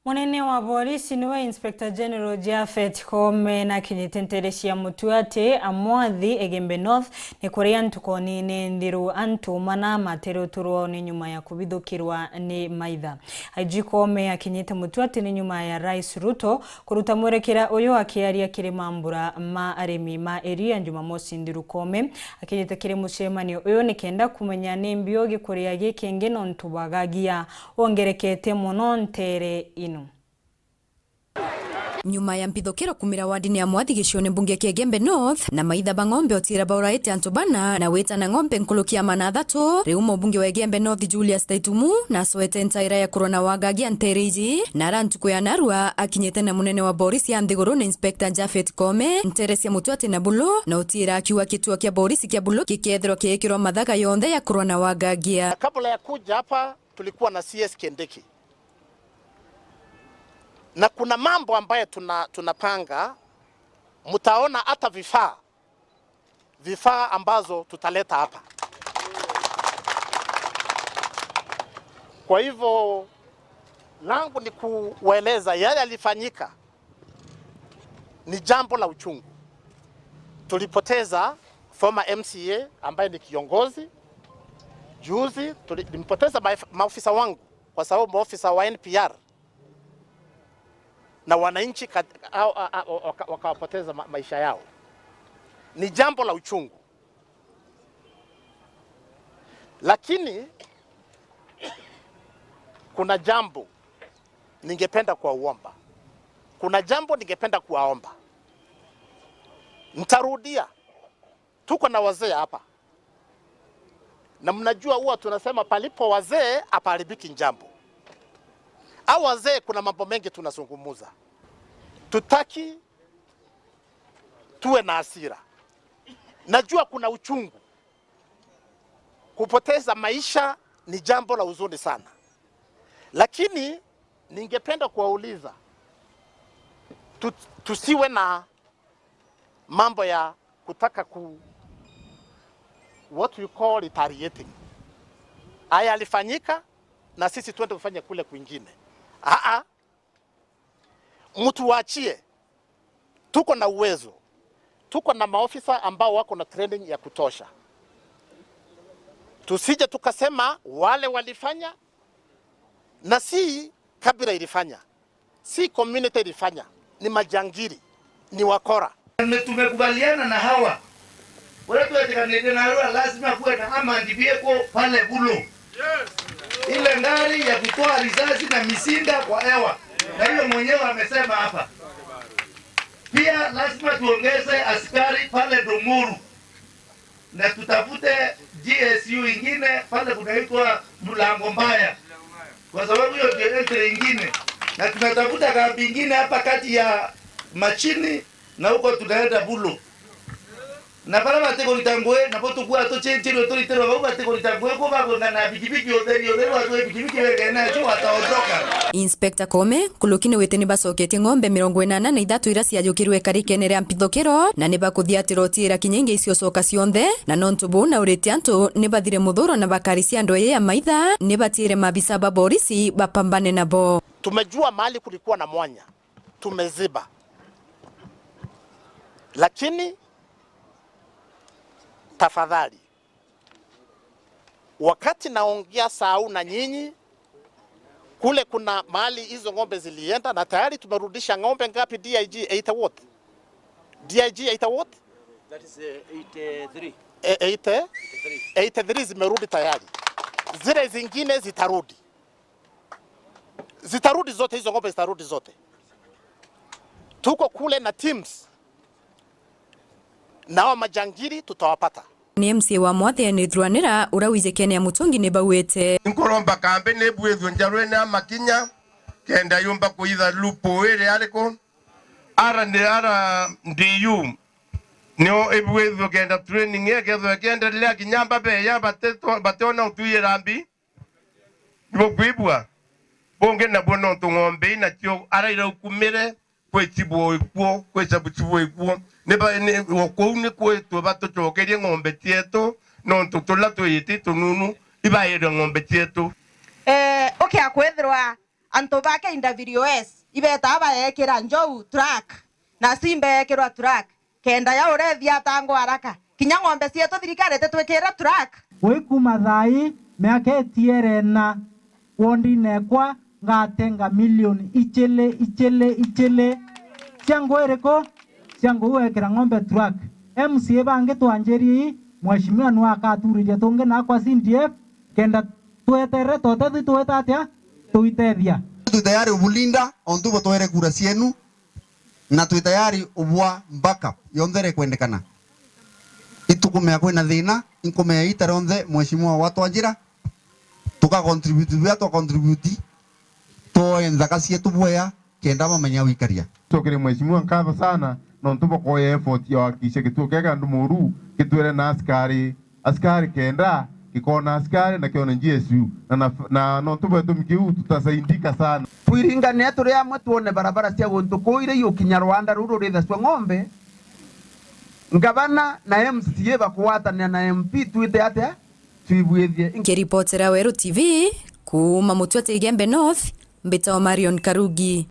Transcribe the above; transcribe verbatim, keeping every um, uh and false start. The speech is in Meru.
Munene wa borisi niwe Inspector General Japhet Koome nakinyite ntere cia Mutuati Amwathi Igembe North, ni kuria ntukonine nthiru antu mana matere uturwa ni nyuma ya kubithukirwa ni maitha. I G Koome akinyite Mutuati ni nyuma ya Rais Ruto kuruta mwerekera uyu akiaria kiri mambura ma arimi ma iria Jumamosi nthiru. Koome akinyite kiri mucemanio uyu nikenda kumenya ni mbio gikuria giki ngi nontu bwa gagia wongerekete mono ntere ino. Nyuma ya mbithukiro kumira wardini ya Mwathi gicione mbunge kia Igembe North, na maitha ba ng'ombe utiira bauraite antu bana na witana ng'ombe nkuruki ya magana athatu, riu mubunge wa Igembe North Julius Taitumu na acwete ntaira ya kurwa na wagagia ntere iji, na ara ntuku ya narua akinyite na munene wa borisi ya nthiguru na Inspector Japhet Koome ntere cia Mutuati na Bulu, na utiira akiuga kituo kia borisi kia Bulu gikethirwa kiikirwa mathaga yonthe ya kurwa na wagagia. Kabla ya kuja hapa, tulikuwa na C S Kindiki. Na kuna mambo ambayo tuna-, tunapanga, mtaona hata vifaa, vifaa ambazo tutaleta hapa. Kwa hivyo, langu ni kuwaeleza yale yalifanyika ni jambo la uchungu. Tulipoteza former M C A ambaye ni kiongozi. Juzi tuli-, tulimpoteza maef-, maofisa wangu kwa sababu maofisa wa N P R na wananchi kat-, au, a, a, waka-, wakawapoteza ma-, maisha yao. Ni jambo la uchungu. Lakini kuna jambo ningependa kuwaomba. Kuna jambo ningependa kuwaomba. Nitarudia. Tuko na wazee hapa. Na mnajua huwa tunasema palipo wazee hapaharibiki jambo. Au wazee, kuna mambo mengi tunazungumza. Tutaki tuwe na hasira. Najua kuna uchungu. Kupoteza maisha ni jambo la huzuni sana. Lakini ningependa kuwauliza, tu-, tusiwe na mambo ya kutaka ku-, what you call retaliating. Haya yalifanyika na sisi twende kufanya kule kwingine. Aa, mtu waachie. Tuko na uwezo. Tuko na maofisa ambao wako na training ya kutosha. Tusije tukasema wale walifanya, na si kabila ilifanya, si community ilifanya, ni majangili, ni wakora. Na tumekubaliana na hawa. Wale tuwetikanite na hawa, lazima kuwe na armored vehicle pale Bulu. Ile gari ya kutoa risasi na mizinga kwa hewa. Na hiyo mwenyewe amesema hapa. Pia lazima tuongeze askari pale Dumuru. Na tutafute G S U ingine pale kunaitwa Mlango Mbaya. Kwa sababu hiyo ndio entry ingine. Na tunatafuta kambi ingine hapa kati ya Machini na huko tunaenda Bulu. Na baria batikurita ngugi, nabo tukwaa tuchinchirwe turitirwe bau batikurita ngugi, kuba bagwingana na bikibiki utheri, utheri watu wa bikibiki wengene nacio wataondoka. Inspector Koome, nkuruki ni wite ni bacoketie ng'ombe mirongo inana na ithatu iria ciajukirwe ikarikene ria mpithukiro, na ni bakuthia ati roti ira kinya ingi iciocoka cionthe, na nontu buu na urite antu ni bathire muthuro na bakari cia ndweye ya maitha, ni batiire maabisa ba borisi bapambane nabo. Tumejua mahali kulikuwa na mwanya, tumeziba. Lakini tafadhali, wakati naongea saa huu na nyinyi, kule kuna mahali hizo ng'ombe zilienda, na tayari tumerudisha ng'ombe ngapi, D I G? Eighty what? D I G, eighty what? That is, uh, eighty-three. E-, eighty? Eighty-three. Eighty-three zimerudi tayari. Zile zingine zitarudi. Zitarudi zote, hizo ng'ombe zitarudi zote. Tuko kule na teams. Na hao majangili tutawapata. Ni M C A wa Mwathi Enith Rwanira, uria wijikene ya Mutungi, ni bauite. Nkuromba kambi ni bwithwe njarwene ya makinya, kenda yumba kuitha lupo iri ariku. Ara ni ara ndiu. Nio ibwithwe kenda training ikethwe ikiendelea kinya mbabeya batetwa-, bationa utwiyira mbi. Nibukwigua? Bungi nabuo nontu ng'ombe ii nacio ara iraukumire, kwi cibwo ikuo, kwi cabu cibwo ikuo. Ni ba-, ni, o kuu ni kwitwe batucokerie ng'ombe cietu, nontu turia twiyiti tununu ibaire ng'ombe cietu. Eh, ukia kwithirwa Antu ba K W S ibetaa baekira njou track, na simba ekirwa track, kenda ya urethia atangwa haraka. Kinya ng'ombe cietu thirikari ititwikira track. Ui kuma thaa ii, miaka itiere na wondine ekwa ngatenga milioni icili, icili, icili. Cia nguu iriku? Cia nguu wekira ng'ombe track. M C A bangi twanjirie ii, mheshimiwa nwe akaturiria tungi nakwa C D F, kenda tweterere tote thi twita atia? Tuitethia. Twi tayari ubulinda, ontu butwere kura cienu, na twi tayari ubwa backup yonthe iria ikwendekana. Itukumea kwina thina, inkumea ita rionthe, mheshimiwa watwanjira, tuka contribute bia twa contribute, twoe nthaka cietu bwea, kenda bamenya gwikaria. Cokerie mheshimiwa nkatho sana, nontu bwa kwoya effort ya kuhakikisha gituo kia Kandumuru gitwire na askari, askari kenda, gikona askari na kione Jesu. Na, na, na nontu bwa gitumi kiu tutasaidika sana. Twiringane turi amwe twone barabara cia guntu kuu iria igukinya rwanda ruru rithacua ng'ombe. Ngavana na M C A bakugwatanira na M P twite atia? Twibwithie. Nkiripotera Weru T V kuuma Mutwete Igembe North, mbitagwa Marion Karugi.